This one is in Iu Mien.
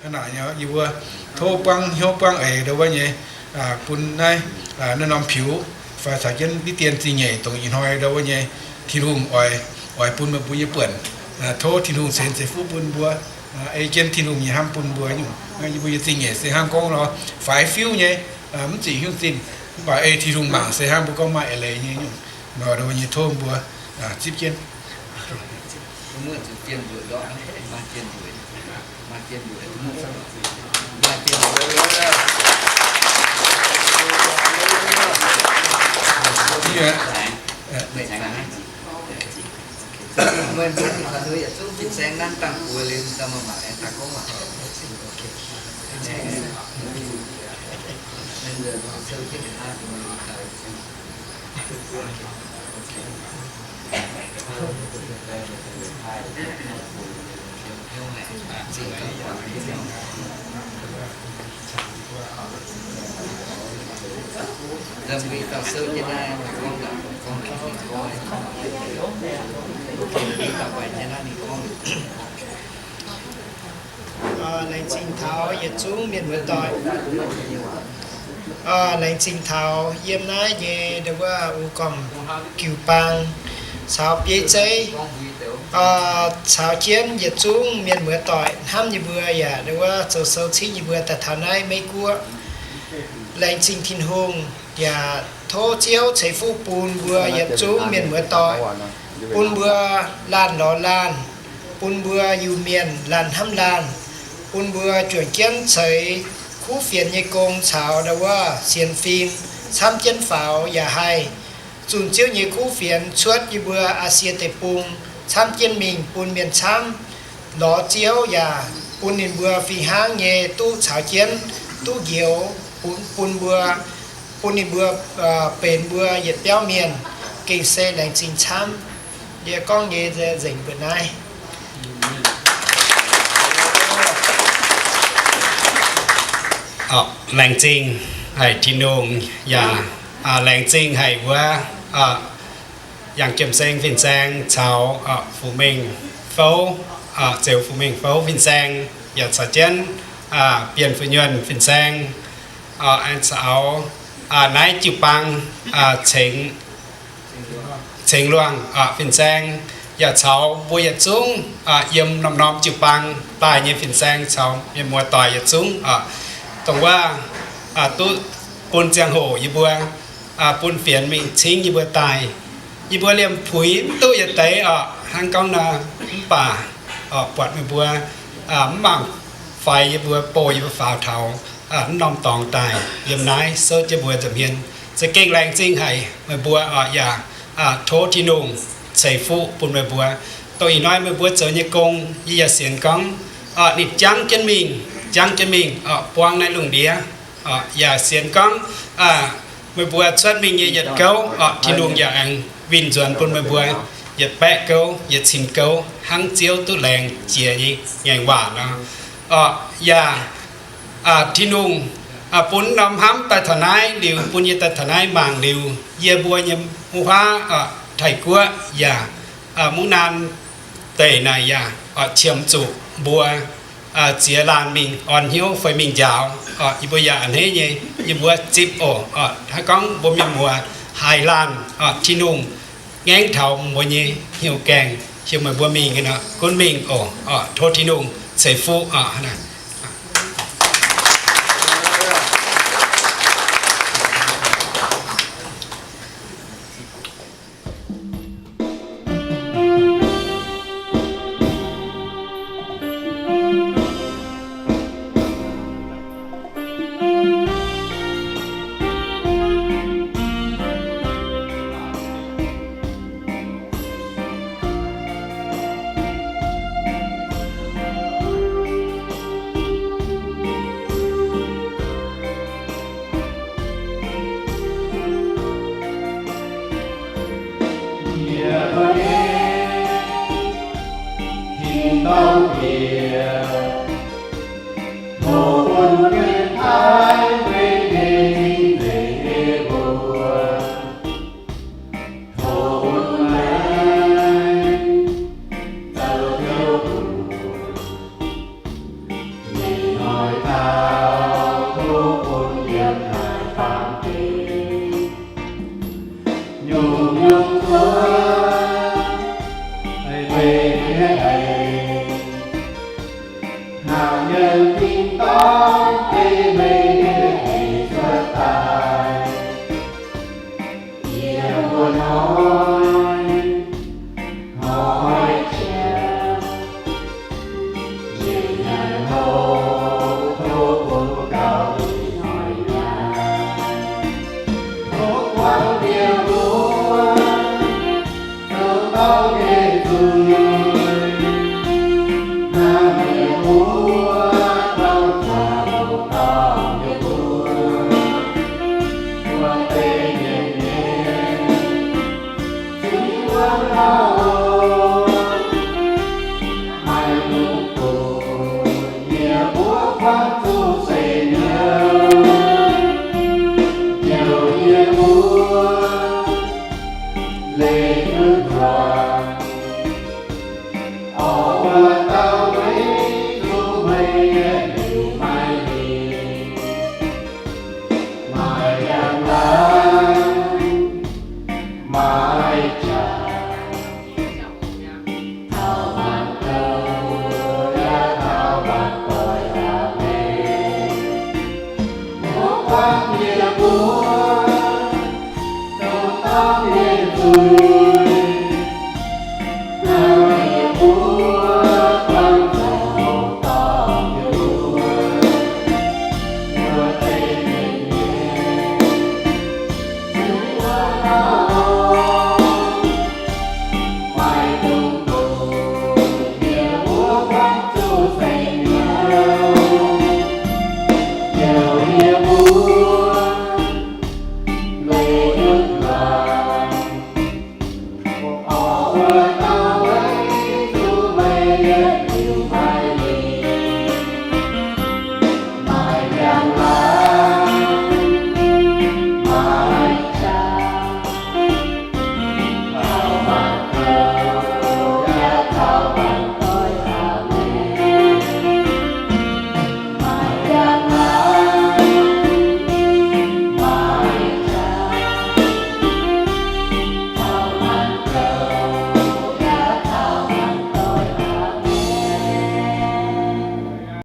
Hnangv naaic yie mbuo tov buangv hnyouv buangv eix ndau wuov nyei, bun naaiv, naaiv norm piux fai caux jienv diqv dien zingh nyeic dongh ih hnoi ndau wuov nyei Tin-Hungh oix, oix bun meih mbuo nyei buonc. Tov Tin-Hungh ceix ceix fuqv bun mbuo. Ei jienv Tin-Hungh nyei hnamv bun mbuo nyungc. Yie mbuo nyei zingh nyeic se hnangv gorngv nor, faix fiuv nyei, mv zic hnyouv zinh. Mv baac ei Tin-Hungh mangc se hnangv mbuo gorngv maaih eix leiz nyei nyungc. Nor ndau wuov nyei tov mbuo zipv jienv. Laengz zingh taux yietc zungv mienh muoz-doic. Laengz zingh taux yiem naaiv nyei ndau wuov wuov gormx jiu-baang caux bieiv zeiv, caux jienv yietc zungv mienh muoz-doic hnamv yie mbuo yaac ndau wuov zoux sou cingv yie mbuo daaih taux naaiv Meiv Guoqv. Laengz zingh Tin-Hungh yaac tov Ziouv ceix fuqv bun mbuo yietc zungv mienh muoz-doic, bun mbuo laanh lorz laanh, bun mbuo Iu-Mienh laanh hnamv laanh, bun mbuo juangc jienv ceix kuv fienx nyei gong caux ndau wuov sienx fim camv jienv faaux yaac haih zunh Ziouv nyei kuv fienx cuotv yie mbuo Aa^sie Deic-Bung camv jienv mingh bun mienh camv lorz Ziouv yaac bun ninh mbuo fih hnangv nyei duqv caux jienv duqv njoux, bun, bun mbuo, bun ninh mbuo benx mbuo yietc biauv mienh, gengh se laengz zingh camv. Yie gorngv nyei nzengc mbuoqc naaiv. Laengz zingh haic Tin-Hungh yaac laengz zingh haic wuov Yangh Jiem Seng fin-saeng caux Fu Mengh Fouv, Zeux Fu Mengh Fouv fin-saeng, yaac caux jienv Bienh Fu Nyuonh fin-saeng, aengx caux naaiv jiu-baang Ceng Luangh fin-saeng, yaac caux mbuo yietc zungv yiem norm-norm jiu-baang daaih nyei fin-saeng caux mienh muoz-doic yietc zungv, dongh wuov duqv bun ziangh hoc yie mbuo bun fienx mingh cingv yie mbuo daaih. Yie mbuo liemh puix mv duqv yietc deix oc, hnangv gorngv nor, mv baac buatc meih mbuo mv mangc faix yie mbuo, bouh yie mbuo faaux taux mv norm dorngx daaih yiem naaiv souv jienv mbuo nza'hmien. Za'gengh laengz zingh haic meih mbuo oc. Yaac tov Tin-Hungh ceix fuqv bun meih mbuo. Dongh ih hnoi meih mbuo zoux nyei gong, yie yaac sienx gorngv ninh jangv jienv mingh, jangv jienv mingh buangv naaiv lungh ndiev. Yaac sienx gorngv meih mbuo cuotv mingh nyei yietc gouv, Tin-Hungh yaac aengx winh nzuonx bun meih mbuo yietc baeqv gouv, yietc cin gouv, hnangv Ziouv duqv laengz jiex nyei ngaengc waac nor. Yaac Tin-Hungh bun norm hnamv daaih taux naaiv liuz, bun yie daaih taux naaiv mangc liuz, yie mbuo nyei huaav Taiv-Guoqv yaac Mungv Naan deic naaic yaac qiemx zuqc mbuo ziex laanh mingh orn hnyouv fai mingh njaaux. Yie mbuo yaac a'hneiv nyei, yie mbuo zipv oc. Hnangv gorngv mbuo mienh muoz haiz laanh, Tin-Hungh ngaengv taux mbuo nyei hnyouv gaengh, heuc meih mbuo mingh nor gunv mingh oc. Tov Tin-Hungh ceix fuqv oc. Nauz nyei tin-dorngh ei